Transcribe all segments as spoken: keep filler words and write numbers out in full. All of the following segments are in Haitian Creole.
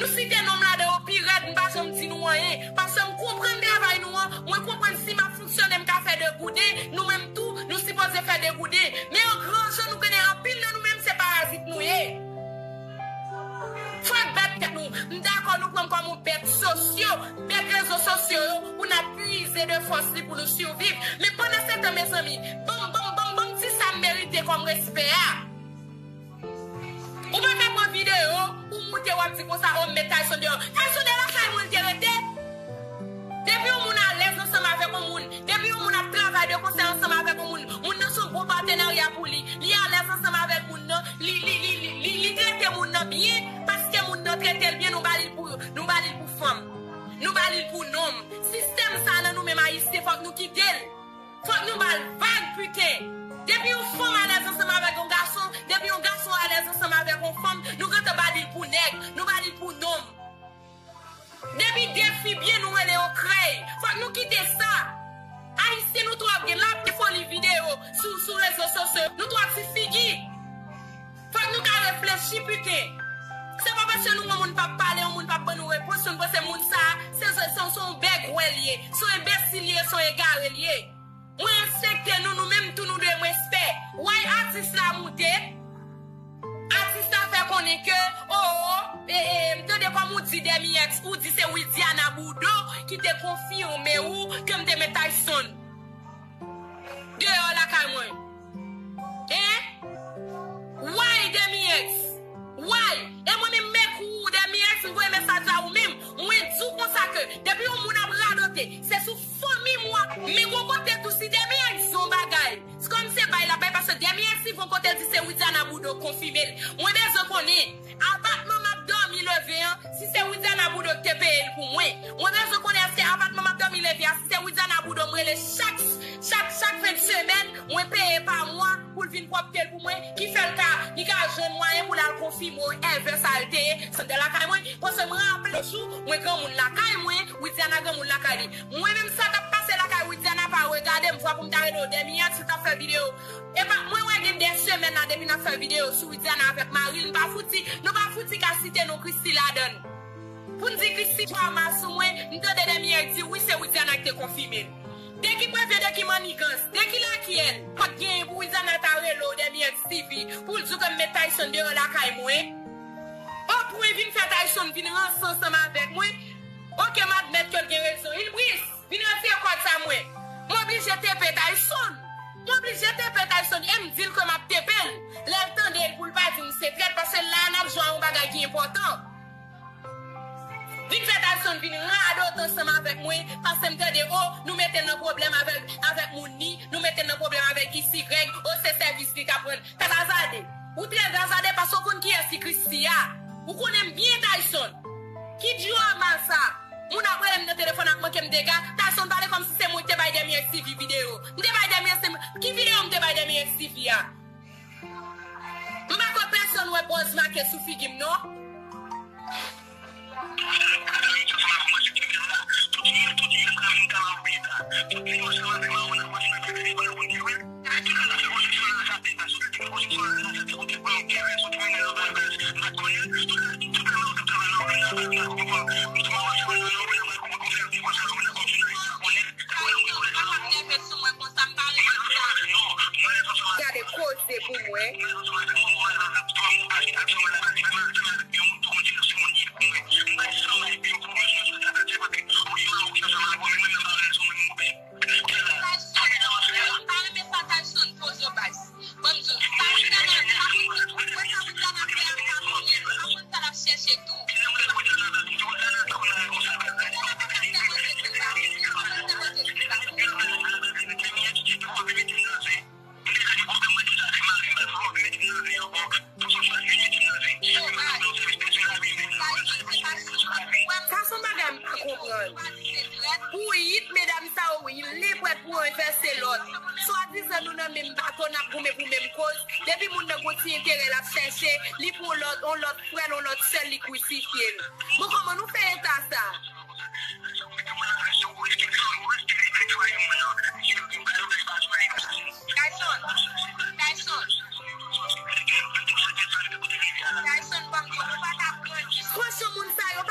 Nou site non m ladan yo pi rèd, m pa janm di nou anyen. Paske m konprann travay nou an, mwen konprann si m ap fonksyone, m ka fè de gouden, nou menm tou, nou sipoze fè de gouden. Men an gran jan, nou konnen anpil nan nou menm se parazit nou ye. Fòk bèt tèt nou. M dakò nou pran m kòm yon bèt sosyo, bèt rezo sosyo yo, pou n ap puize de fòs li pou nou siviv. Men pandan se tan, mezanmi, ban m, ban m, ban m, ban m ti sa m merite kòm respè a. Ou pa ka pran videyo, ou moute, w ap di konsa, o, m met Tayson deyò. Tayson de lakay mwen l te rete. Depi yon moun alèz ansanm avèk yon moun, depi yon moun ap travay de konsè ansanm avèk yon moun, moun nan se yon bon patenarya pou li, li alèz ansanm avèk moun nan, li, li, li, li, li, li trete moun nan byen, paske moun nan trete l byen, nou ba li l pou, nou ba li l pou fanm. Nou ba li l pou nonm. Sistèm sa nan nou menm Ayisyen, fòk nou kite l. Fòk nou ba l vag, piten. Depi yon fanm alèz ansanm avèk yon gason, depi yon gason alèz ansanm avèk yon fanm, nou gentan ba li l pou nèg, nou ba li l pou nonm. Depi de fi byen, nou rele yo krèy. Fòk nou kite sa. Ayisyen, nou twò gen lap de foli videyo sou, sou rezo sosyo. Nou twò ti figi. Fòk nou ka reflechi, piten. Se pa paske nou wè yon moun p ap pale, yon moun p ap ban nou repons, nou panse moun sa, se, se, se, se yon bègwè l ye, se yon enbesil li ye, se yon egare l ye. Mwen respekte nou, nou menm tou nou dwe m respè. Way atis la moute, atis la fè konnen ke, o, o, e, e, m tande kòm ou di Demi X, ou di se Widiana Boudon ki te konfime ou ke m te met Tayson deyò lakay mwen. Hein? Why, Demi X? Why? E mwen menm, m ekri w, Demi X, m voye mesaj a ou menm. Mwen di w konsa ke depi yon moun ap radote, se sou fanmi m w ap. Men gon kote tou, si Demi X di yon bagay, se kòm se bay l ap bay, paske Demi X rive yon kote, l di se Widiana Boudon konfime l. Mwen bezwen konnen, apatman m ap dòmi leve an, si se Widiana Boudon ki te peye l pou mwen. Mwen bezwen konnen èske apatman m ap dòmi leve a, si se Widiana Boudon m rele chak, chak, chak fen de semèn, mwen peye pa mwa pou l vin pwòpte l pou mwen, ki fè l ka, li ka jwenn mwayen pou l al konfime w èvè sa l te ye, sandal lakay mwen, paske m raple jou, mwen granmoun lakay mwen, Widiana granmoun lakay li. Mwen menm sa t ap pase lakay Widiana pa regade m, vwa pou m ta rele w Demi X, si w t ap fè videyo. Epa, mwen wè gen de semèn la depi n ap fè videyo sou Widiana avèk mari l, m pa fouti, nou pa fouti ka site non Christie ladan l. Pou n di Christie drama sou mwen, m tande Demi X di wi se Widiana ki te konfime l. De ki prèv yo, de ki mannigans, de ki lakyèl? Kot genyen pou Widiana ta rele w Demi X T V, pou l di w ke m met Tayson deyò lakay mwen? O pwen vin fè Tayson vin ranse ansanm avèk mwen? Oke, m admèt ke l gen rezon. Ilbris, vin retire kòd sa mwen. M oblije tepe Tayson. M oblije tepe Tayson e m di l ke m ap tepe l. Lè l tande l pou l pa di m se trèt, paske la a n ap jwe a yon bagay ki enpòtan. Vin fè Tayson vin radote ansanm avèk mwen, paske m tande, o, nou mete l nan pwoblèm avèk, avèk moun ni, nou mete l nan pwoblèm avèk X Y, o, se sèvis li k ap rann. Tèt azade. Ou trè azade paske w konn kiyès ki Christie a. Ou konnen m byen, Tayson. Ki djwama sa? Moun ap rele m nan telefòn ap manke m dega. Tayson pale kòmsi se mwen ki te bay Demi X T V videyo. M te bay Demi X T V. Ki videyo m te bay Demi X T V a? M pa kwè pèsonn wè bòz make sou figi m, non. Gade koze pou mwen. Tyson, pa renmen sa Tyson poze yo baz. Ban m di w, sa Widiana, sa Widiana, wè sa Widiana fè a, sa konnen l, sa konn sa l ap chèche tou. Widiana pa ka fè manje sou sa. Widiana pa ka fè manje sou sa. Widiana pa ka fè manje sou sa. Sa se yon bagay m pa konprann. Pou yit medam sa yo, wi, li prèt pou ranvèse lòt. Swadizan nou nan menm bato, n ap goumen pou menm koz. Depi moun nan gon ti enterè l ap chèche, li pran yon lòt, yon lòt frè l, yon lòt sè l, li krisifye l. Bon, kòman nou fè eta sa? Tyson, Tyson, Tyson, ban m di w, nou pa t ap grandi. Franchman, moun sa yo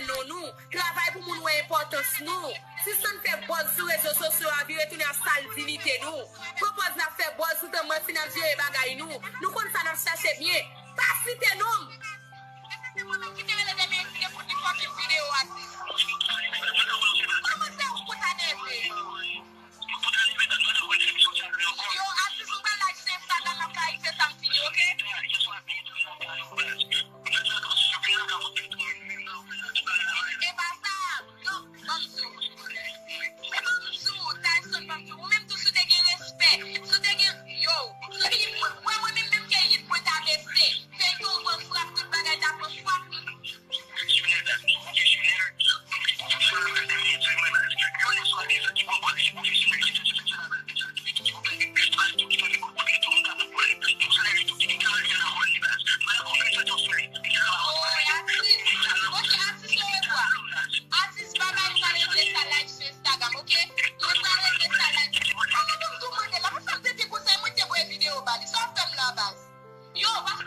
non nou. Travay pou moun wè enpòtans nou. Sispann fè buzz sou rezo sosyo a, vire tounen ap sal diyite nou. Pran pòz n ap fè buzz, toutan manti n ap jere bagay nou. Nou konn sa n ap chache byen. Pa site non m. Èske se mwen menm ki te rele Demi X te fout li fucking videyo a? Kòman se ou pou ta nève? Yo, atis, ou pa like se Instagram ap ka rive sa m fini, oke? E pa sa, yo, ban m di w. E ban m di w, Tyson, ban m di w. Ou menm tou, si w te gen respè, si w te gen, yo, si w te gen, mwen, mwen menm, menm ke yit mwen ta bese, feyton pran frap, tout bagay ta pran frap. Atis, bagay, nou pral regle sa live sou Instagram, oke? Nou pral regle sa live. Kòman pou m tou mande la? Mwen fè m tete konsa, mwen te voye videyo ba li. Sa w fè m la, baz? Yo, pa. Yo,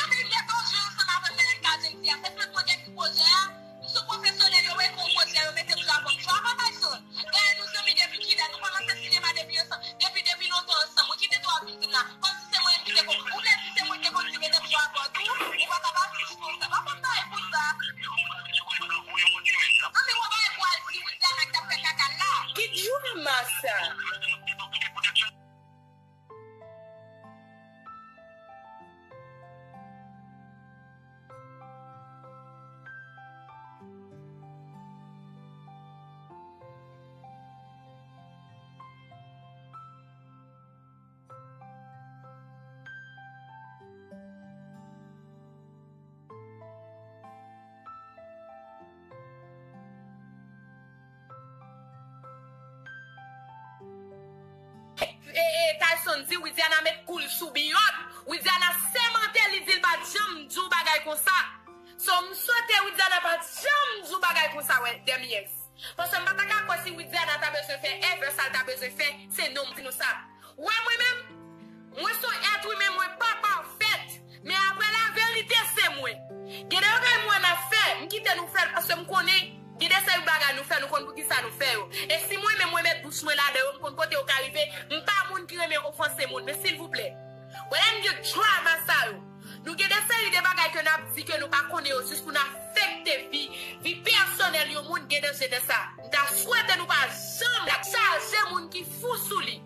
men lè pwojè ansanm avè m, lè ka jodi a, se fèt mwen gen ki pwojè a, m sou pwofesyonèl, yo wè kon pwojè, yo mete m sou albòm. Travay, Tyson. Dayè, nou zanmi depi kilè, nou kòmanse sinema depi ansanm, depi, depi lontan ansanm. Ou kite tou ap vin di m la, kòmsi se mwen menm ki te kon, ou vle di se mwen ki te konn di mete m sou albòm tou, ou pa t ap atis konsa. Pa fè m bagay konsa. Anben, w ap al pou al di Widiana k t ap fè kaka l la. Ki drama sa? E, e, Tyson di Widiana met kou l sou Biyòt. Widiana sèmante, li di l pa t janm di w bagay konsa. So, m swete Widiana pa t janm di w bagay konsa, wè, Demi X. Paske m pa ta ka kwè si Widiana ta bezwen fè èvè sa l ta bezwen fè, se non m di nou sa. Wè mwen menm, mwen se yon èt imen, mwen pa pafèt. Men apre laverite, se mwen. Gen de bagay mwen ap fè, m kite nou fè l paske m konnen gen de seri bagay nou fè, nou konn poukisa nou fè yo. E si mwen menm, mwen met bouch mwen ladan yo, m konn kote yo ka rive, m pa moun ki renmen ofanse moun, men silvouplè, wè lè n gen drama sa yo. Nou gen de seri de bagay ke n ap di ke nou pa konnen yo, jis pou n afekte vi, vi pèsonèl yon moun, gen danje nan sa. M ta swete nou pa janm chaje moun ki fou sou li.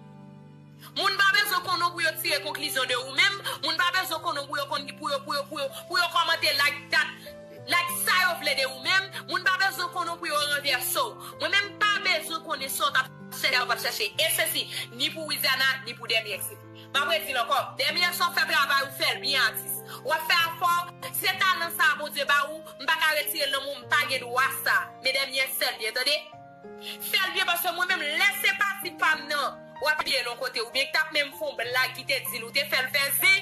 Moun pa bezwen konnen w pou yo tire konklizyon de ou menm. Moun pa bezwen konnen w pou yo konn ki, pou yo, pou yo, pou yo, pou yo kòmante, like dat, like sa yo vle de ou menm. Moun pa bezwen konnen w pou yo ranvèse w. Mwen menm pa bezwen konnen sa w t ap chèche, w ap chèche. E sesi, ni pou Widiana, ni pou Demi X. M ap redi l ankò. Demi X, w ap fè travay ou, fè l byen, atis. W ap fè afè w. Se talan sa a Bondye ba ou, m pa ka retire l nan men w, m pa gen dwa sa. Men Demi X, fè l byen, tande? Fè l byen, paske mwen menm, lè se pati pa m nan, w ap piye l yon kote, oubyen k t ap menm fè yon blag ki te di l, ou te fè l fè zen,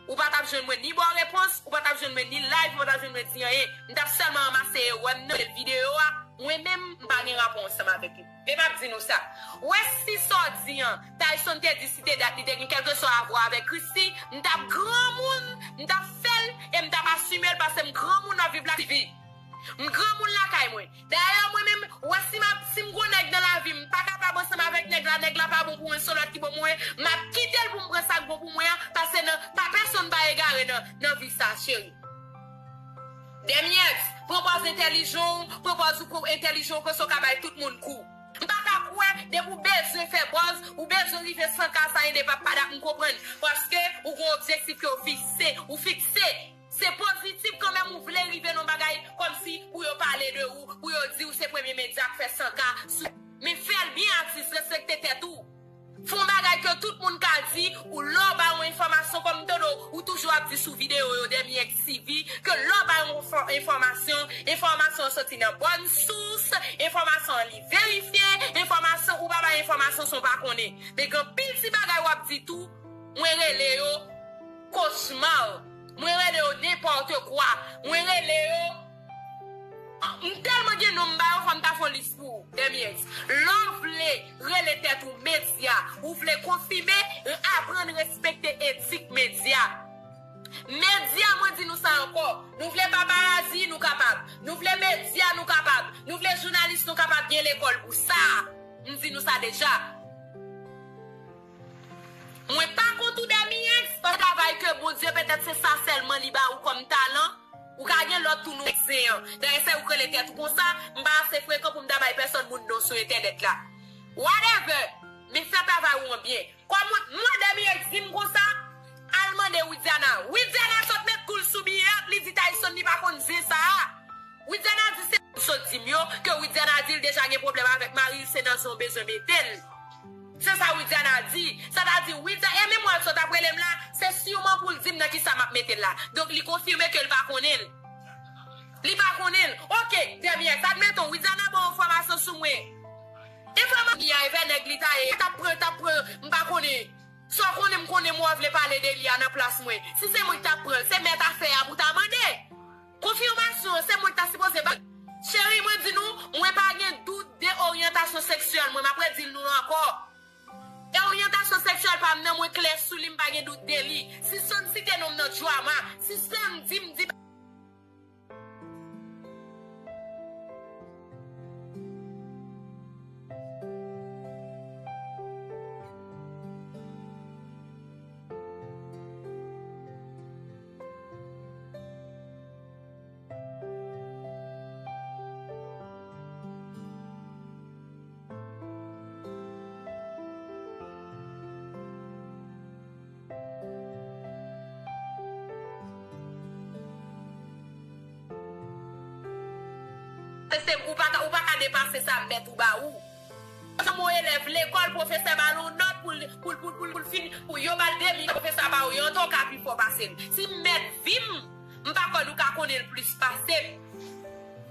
ou pa t ap jwenn mwen ni ba w repons, ou pa t ap jwenn mwen ni live, ou pa t ap jwenn mwen di anyen. M t ap sèlman ranmase erè m nan, fè l videyo a, mwen menm, m pa gen rapò ansanm avèk li. Men m ap di nou sa. Wè si sa w di an, Tyson te di si te dat li te gen kèlkeswa avwa avèk Christie, m t ap granmoun, m t ap fè l, e m t ap asime l, paske m granmoun, m ap viv la vi. M granmoun lakay mwen. Dayè, mwen menm, wè si m ap, si m gon nèg nan lavi m, m pa kapab ansanm avèk nèg la, nèg la pa bon pou mwen, se yon lòt ki bon pou mwen, m ap kite l pou m pran sa k bon pou mwen an, paske nan, pa pèsonn pa egare nan, nan vi sa, cheri. Demi X, pran pòz entèlijan w, pran pòz ou ko entèlijan w, konsa w ka bay tout moun kou. M pa ka kwè, depi w bezwen fè buzz, ou bezwen rive san K sa ende pa, pa dat m konprann, paske ou gon objektif ke w fikse, ou fikse. Se pozitif kanmenm ou vle rive nan bagay kòmsi pou yo pale de ou, pou yo di w se premye medya k fè san K sou. Men fè l byen atis, respekte tèt ou. Fè yon bagay ke tout moun ka di, ou lè w bay yon enfòmasyon kòm m tande w, ou toujou ap di sou videyo yo Demi X T V, ke lè w bay yon enfò-, enfòmasyon, enfòmasyon an soti nan bòn sous, enfòmasyon an li verifye, enfòmasyon ou pa bay enfòmasyon san w pa konnen. Men gen anpil ti bagay w ap di tou, mwen rele yo kochma. Mwen rele yo nenpòt kwa. Mwen rele yo. M tèlman gen non m ba yo, fò m ta fè yon lis pou ou, Demi X. Lè w vle rele tèt ou medya, ou vle konfime, aprann respekte etik medya. Medya, mwen di nou sa ankò. Nou vle paparazi, nou kapab. Nou vle medya, nou kapab. Nou vle jounalis, nou kapab gen lekòl pou sa. M di nou sa deja. Mwen pa kont ou Demirex, pa travay ke Bondye, petèt se sa sèlman li ba ou kòm talan. Ou ka gen lòt tou nou zen an. Dayè se ou k rele tèt ou konsa, m pa ase frekan pou m ta bay pèsòn moun non sou entènèt la. Whatever, men fè travay ou an byen. Kòm mwen, mwen Demirex di m konsa, al mande Widiana. Widiana sot met kou l sou Biyat, li di Tyson li pa konn zen sa a. Widiana di se moun sot di m yo, ke Widiana di l deja gen pwoblèm avèk mari l, se nan zen w bezwen mete l. Se sa Widiana di. Sa ta di, Widiana, e menm w al sot ap rele m la, se siman pou l di m nan kisa m ap mete l la. Donk, li konfime ke l pa konnen l. Li pa konnen l. Ok, Demirex, admeton, Widiana ba w enfòmasyon sou mwen. Enfòmasyon ki a evè nèg li ta ye, t ap pran, t ap pran, m pa konnen. Sa w konnen, m konnen, mwen w vle pale de li a nan plas mwen. Si se mwen ki t ap pran l, se mèt afè a pou ta mande. Konfimasyon an, se mwen ki ta sipoze ba. Cheri, mwen di nou, mwen pa gen dout de oryantasyon seksyèl mwen. M ap redi l nou ankò. E oryantasyon seksyèl pa m nan, mwen klè sou li, m pa gen dout de li. Si Sann site non m nan drama, si Sann di m di Se, ou pa ka, ou pa ka depase sa mèt ou ba ou. Yon elèv lekòl, pwofesè ba l yon nòt pou l, pou l, pou l, pou l, pou l fin, pou yo ba l de mil, pwofesè a ba ou yon, an tou ka pi fò pase l. Si m mèt vi m, m pa kwè nou ka konnen l plis pase m.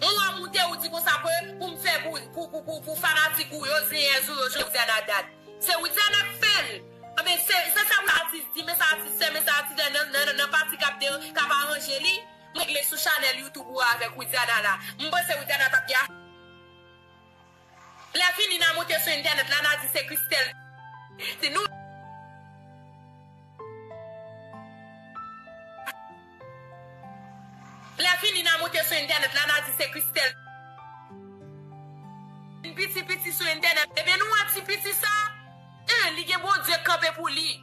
Yon lè w moute, ou di konsa pou, pou m fè pou, pou, pou, pou, pou fanatik ou yo, zenyèz ou yo, Josiane Haddad. Se Widiana k fè l. Anben, se, se sa wi atis di, men sa atis fè, men sa atis fè nan, nan, nan, nan pati k ap de, k ap aranje li. M regle sou chanèl YouTube ou avèk Widiana la. M panse Widiana t ap gen. Lè fini n a moute sou entènèt la, n a di se Christelle. Se nou. Lè fini n a moute sou entènèt la, n a di se Christelle. Piti piti sou entènèt. Ebyen, nou wè ti piti sa? Hein, li gen Bondye k kanpe pou li.